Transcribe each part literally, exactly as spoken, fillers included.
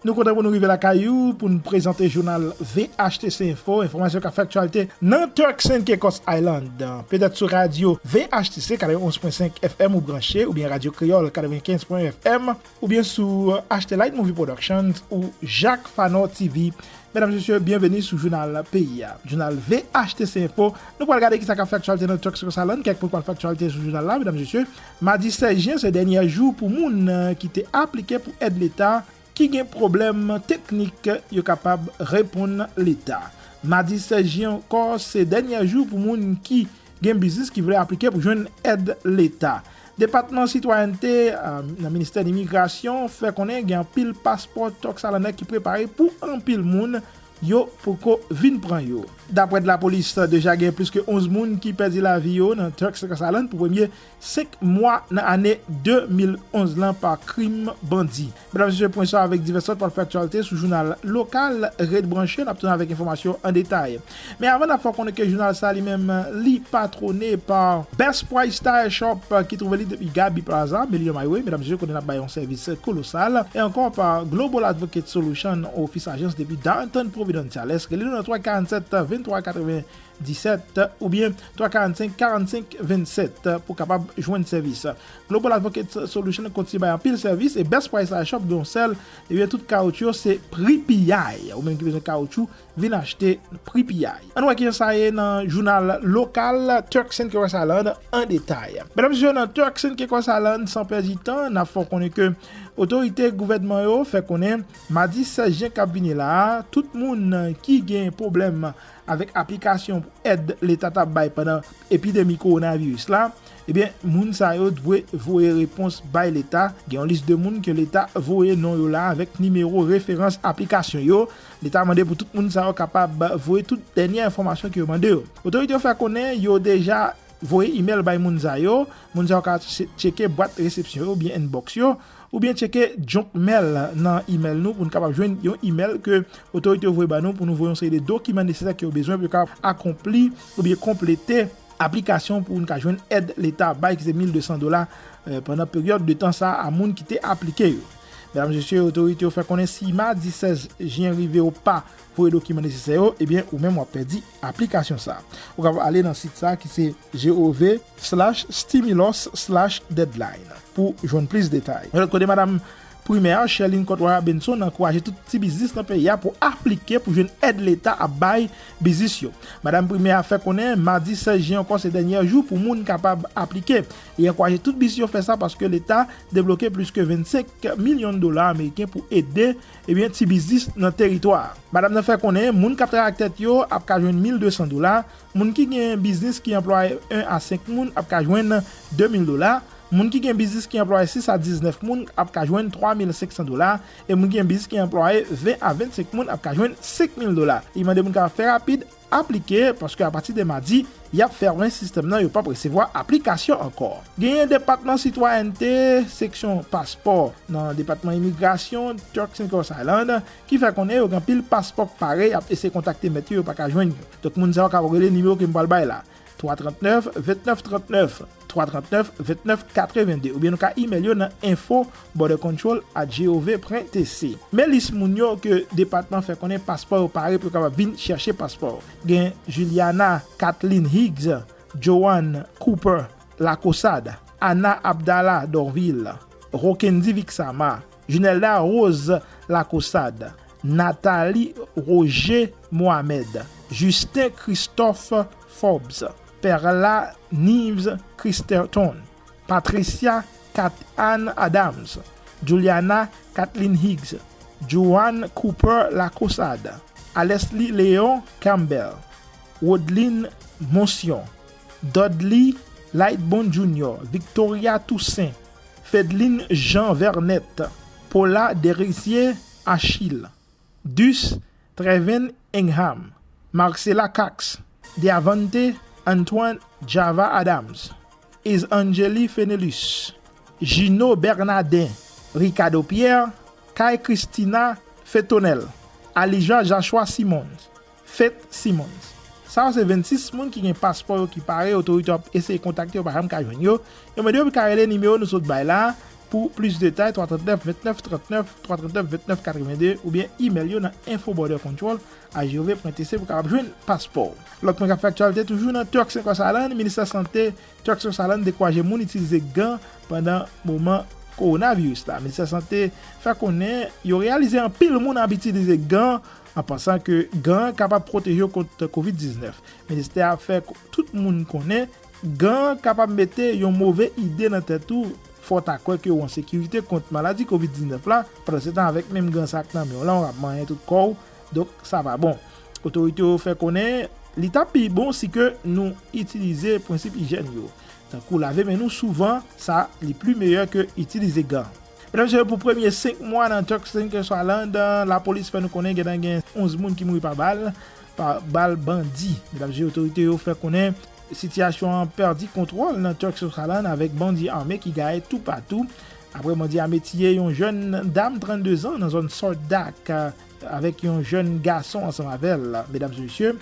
Nou kontan pou nou rive lakay ou pou n prezante jounal V H T C Info, enfòmasyon k ap fè aktyalite nan Turks and Caicos Island. Petèt sou radyo V H T C katrevenn onz pwen senk F M ou branche, oubyen Radyo Kreyòl katrevenkenz pwen F M, oubyen sou H T Light Movie Productions ou Jacques Fanor T V. Medam, mesye, byenveni sou jounal peyi a. Jounal V H T C Info, nou pral gade kisa k ap fè aktyalite nan Turks and Caicos Island, kèk moun k pral fè aktyalite sou jounal la, medam, mesye. Madi sèz jen se dènye jou pou moun, eh, ki te aplike pou èd leta ki gen pwoblèm teknik yo kapab reponn leta. Madi sèz jen ankò, se dènye jou pou moun ki gen biznis ki vle aplike pou jwenn èd leta. Depatman Sitwayènte, ah, nan Ministè Imigrasyon fè konnen gen anpil paspò Turks Islandè ki prepare pou anpil moun yo poko vin pran yo. Daprè lapolis, deja gen plis ke onz moun ki pèdi lavi yo nan Turks and Caicos Island pou premye senk mwa nan ane de mil onz lan pa krim bandi. Medam, mesye, pwen sa avèk divès lòt pral fè aktyalite sou jounal lokal. Ret branche, n ap tounen avèk enfòmasyon an detay. Men avan, n ap fè w konnen ke jounal sa li menm, li patwone pa Best Price Tire Shop, ki twouve li depi Gaby Plaza, Millennium Highway. Medam, mesye, kote n ap bay yon sèvis kolosal. E ankò pa Global Advocate Solution, ofis ajans depi Downtown Providence, Charles. Rele nou nan twa karannsèt venntwa katreven disèt oubyen twa karann senk karannsenk vennsèt pou kapab jwenn sèvis. Global Advocate Solution kontinye bay anpil sèvis e Best Price Tire Shop gen yon sèl, ebyen, tout kawoutchou yo se pri piyay. Ou menm ki bezwen kawoutchou, vin achte pri piyay. Ann wè kijan sa ye nan jounal lokal Turks and Caicos Island an detay. Medam, mesye, nan Turks and Caicos Island, san pèdi tan, n ap fè w konnen ke otorite gouvènman yo fè konnen madi sèz jen k ap vini la a, tout moun ki gen pwoblèm avèk aplikasyon pou èd leta t ap bay pandan epidemi kowonaviris la, ebyen, moun sa yo dwe voye repons bay leta. Gen yon lis de moun ke leta voye non yo la avèk nimewo referans aplikasyon yo. Leta mande pou tout moun sa yo kapab voye tout dènye enfòmasyon ke yo mande yo. Otorite yo fè konnen yo deja voye imèl bay moun sa yo. Moun sa yo ka tche-, tcheke bwat resepsyon yo oubyen inbox yo, oubyen tcheke junk mail nan imèl nou pou n kapab jwenn yon imèl ke otorite yo voye ba nou pou nou voye yon seri de dokiman nesesè ke yo bezwen pou yo kapab akonpli oubyen konplete aplikasyon pou n ka jwenn èd leta ap bay ki se mil de san dola, eh, pandan peryòd de tan sa a moun ki te aplike yo. Medam, mesye, otorite yo fè konnen si madi sèz jen rive ou pa voye dokiman nesesè yo, ebyen, ou menm w ap pèdi aplikasyon sa. Ou kapab ale nan sit sa ki se gov slash stimulus slash deadline pou jwenn plis detay. Yon lòt kote, Madam Primè Sherline Courtois Benson ankouraje tout ti biznis nan peyi a pou aplike pou jwenn èd leta ap bay biznis yo. Madam Primè a fè konnen madi sèz jen ankò se dènye jou pou moun kapab aplike. Li ankouraje tout biznis yo fè sa paske leta debloke plis ke vennsenk milyon dola ameriken pou ede, ebyen, ti biznis nan teritwa a. Madam nan fè konnen moun k ap travay ak tèt yo ap ka jwenn mil de san dola, moun ki gen biznis ki anplwaye en a senk moun ap ka jwenn de mil dola, moun ki gen biznis ki anplwaye sis a diznèf moun ap ka jwenn twa mil senk san dola, e moun ki gen biznis ki anplwaye ven a vennsenk moun ap ka jwenn senk mil dola. Li mande moun kapab fè rapid, aplike, paske apati de madi, y ap fèmen sistèm nan, yo p ap resevwa aplikasyon ankò. Genyen Depatman Sitwayènte, seksyon paspò nan Depatman Imigrasyon, Turks and Caicos Island, ki fè konnen yo gen anpil paspò k pare, y ap eseye kontakte mèt yo, yo pa ka jwenn yo. Donk, moun sa yo ka rele nimewo ke m pral bay la, twa trant nèf, vennèf trant nèf, twa trant nèf, vennèf katreven de, oubyen nou ka imèl yo nan info border control at gov pwen tc. Men lis moun yo ke depatman fè konnen paspò yo pare pou yo kapab vin chèche paspò yo. Gen Juliana Kathleen Higgs, Joanne Cooper Lacosade, Anna Abdallah Dorville, Rokendi Vixama, Junelda Rose Lacosade, Nathalie Roger Mohamed, Justin Christophe Forbes, Perla Nives Christerton, Patricia Kat Ann Adams, Juliana Kathleen Higgs, Joanne Cooper Lacosade, Alesly Léon Campbell, Rodlin Moncion, Dudley Lightbone Junior, Victoria Toussaint, Fedlin Jean Vernet, Paula Derisier Achille, Dus Treven Ingham, Marcela Cax, Deavante Antoine Java Adams, Isangeli Fenelus, Gino Bernardin, Ricardo Pierre, Kay Christina Fetonel, Alija Joshua Simmons, Faith Simmons. Sa yo se vennsis moun ki gen paspò yo ki pare, otorite yo ap eseye kontakte yo, pa janm ka jwenn yo. Yo mande yo pou ka rele nimewo nou sot bay la, Pou plis detay, twa trant nèf vennèf trant nèf, twa trant nèf vennèf katreven de, oubyen imèl yo nan info border control at gov pwen tc pou kapab jwenn paspò w. Lòt pwen k ap fè aktyalite toujou nan Turks and Caicos Island, Ministè Sante Turks and Caicos Island dekouraje moun itilize gan pandan moman kowonaviris la. Ministè Sante fè konnen yo reyalize anpil moun ap itilize gan an pansan ke gan kapab pwoteje w kont kovid diznèf. Ministè a fè tout moun konnen gan kapab mete yon move ide nan tèt ou, fò w ta kwè ke w an sekirite kont maladi kovid diznèf la, pandan se tan avèk menm gan sa k nan men w lan, w ap manyen tout kò w, donk sa pa bon. Otorite yo fè konnen li t ap pi bon si ke nou itilize prensip ijyèn yo, tankou lave men nou souvan, sa li pli meyè ke itilize gan. Medam, mesye, pou premye senk mwa nan Turks and Caicos Island, lapolis fè nou konnen gentan gen onz moun ki mouri pa bal, pa bal bandi. Medam, mesye, otorite yo fè konnen sitiyasyon an pèdi kontwòl nan Turks and Caicos Island avèk bandi ame ki gaye toupatou. Apre bandi ame tiye yon jèn dam trannde zan nan zòn Salt Dock, avèk yon jèn gason ansanm avè l, medam e mesye.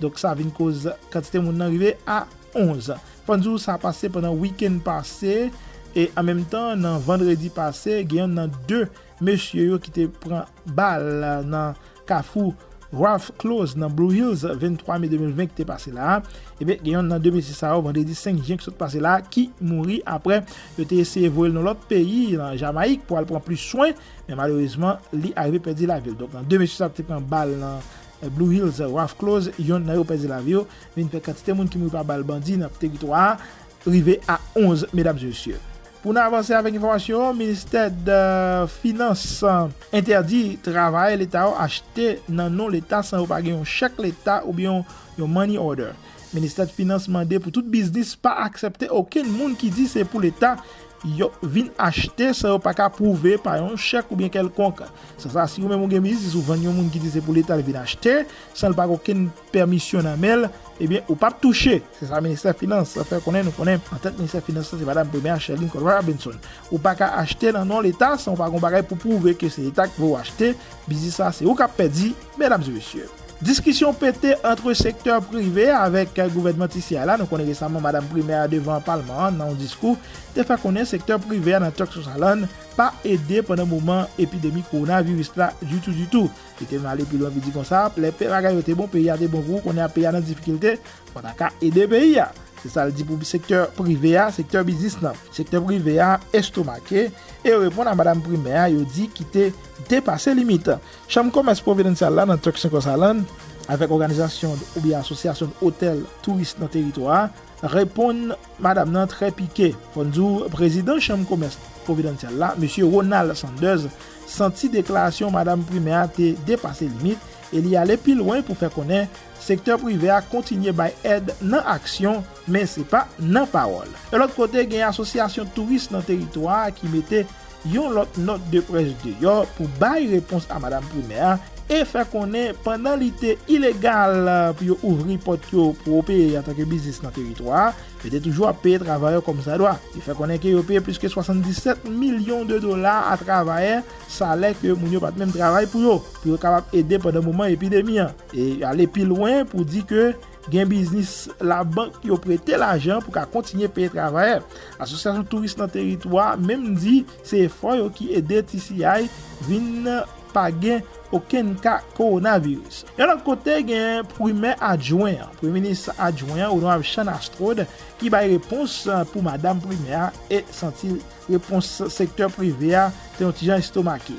Donk sa vin koz kantite moun nan rive a onz. Fò n di w sa pase pandan wikenn pase, e an menm tan, nan vandredi pase, gen yonn nan de mesye yo ki te pran bal nan kafou Wharf Close nan Blue Hills, venntwa me de mil ven ki te pase la a. Ebyen, gen yonn nan de mesye sa yo, vandredi senk jen ki sot pase la a, ki mouri apre yo te eseye voye l nan lòt peyi, nan Jamayik, pou al pran plis swen, men malerezman, li arive pèdi lavi l. Donk, nan de mesye sa yo ki te pran bal nan, eh, Blue Hills, Wharf Close, yonn nan yo pèdi lavi yo, vin fè kantite moun ki mouri pa bal bandi nan teritwa a rive a onz, medam e mesye. Pou n avanse avèk enfòmasyon, ministè de finans, eh, entèdi travayè leta yo achte nan non leta san yo pa gen yon chèk leta oubyen yon, yon money order. Ministè de finans mande pou tout biznis pa aksepte okenn moun ki di se pou leta yo vin achte san yo pa ka pwouve pa yon chèk oubyen kèlkonk. San sa, si ou menm ou gen biznis, ou vann yon moun ki di se pou leta l vin achte, san l pa gen okenn pèmisyon nan men l, ebyen, ou p ap touche. Se sa ministè finans fè konnen, nou konnen antèt ministè finans la se madanm premyè Sherline Cordova Robinson. Ou pa ka achte nan non leta san ou pa gen bagay pou pwouve ke se leta ki voye w achte. Biznis sa se ou k ap pèdi, medam e mesye. Diskisyon pete ant sektè prive avèk gouvènman T C I la. Nou konnen resaman madanm premyè a devan palman an nan yon diskou te fè konnen sektè prive a nan Turks and Caicos Island pa ede pandan moman epidemi kowonaviris la ditou, ditou. Li te menm ale pi lwen pou di konsa, lè pe-, bagay yo te bon, peyi a te bon pou ou, kounye a peyi a nan difikilte, fò w ta ka ede peyi a. Se sa l di pou sektè prive a, sektè biznis lan. Sektè prive a estomake e yo reponn a madanm premyè a, yo di ki te depase limit. Chanm komès Providencial la nan Turks and Caicos Island avèk òganizasyon oubyen asosyasyon otèl touris nan teritwa a reponn madanm nan trè pike. Fò n di w, prezidan chanm komès Providencial la, mesye Ronald Sanders, santi deklarasyon madanm premyè a te depase limit e li ale pi lwen pou fè konnen sektè prive a kontinye bay èd nan aksyon, men se pa nan pawòl. Yon lòt kote, gen asosyasyon touris nan teritwa a ki mete yon lòt nòt de près deyò pou bay repons a madanm premyè a e fè konnen pandan li te ilegal pou yo ouvri pòt yo pou opere antanke biznis nan teritwa a, yo te toujou ap peye travayè kòmsadwa. Li fè konnen ke yo peye plis ke swasanndisèt milyon de dola a travayè, salè ke moun yo pa t menm travay pou yo, pou yo kapab ede pandan moman epidemi an. E ale pi lwen pou di ke gen biznis labank yo prete lajan pou ka kontinye peye travayè. Asosyasyon touris nan teritwa menm di se efò yo ki ede T C I vin pa gen okenn ka kowonaviris. Yon lòt kote, gen primè adjwen an, premye minis adjwen an, Honorab Shan Astrod, ki bay repons, eh, pou madanm primè a e santi repons sektè prive a te yon ti jan estomake.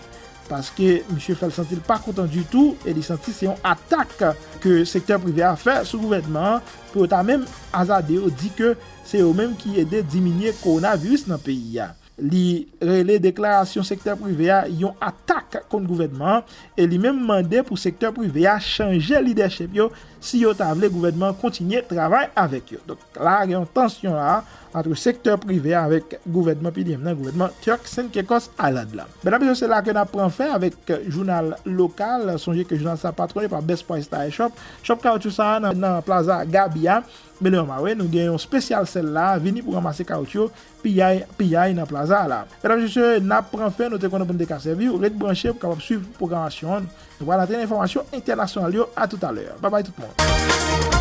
Paske misye fè l santi l pa kontan ditou e li santi se yon atak ke sektè prive a fè sou gouvènman an pou yo ta menm azade yo di ke se yo menm ki ede diminye kowonaviris nan peyi a. Li rele deklarasyon sektè prive a yon atak kont gouvènman an e li menm mande pou sektè prive a chanje lidèchip yo si yo ta vle gouvènman an kontinye travay avèk yo. Donk la, gen yon tansyon la ant sektè prive a avèk gouvènman P D M nan, gouvènman Turks and Caicos Island la. Medam, mesye, se la ke n ap pran fen avèk jounal lokal. Sonje ke jounal sa patwone pa Best Price Tire Shop. Shop kawotchou sa a nan, nan Plaza Gaby a. Mele yon mawe, nou gen yon spesyal sèl la, vini pou ranmase kawotchou, piyay, piyay nan plaza a la. Medam, mesye, n ap pran fen, nou te konnen pou n te ka sèvi w, ret branche pou kapab swiv pwogramasyon an. Nou pral antre nan enfòmasyon entènasyonal yo, a toutalè. Babay tout moun.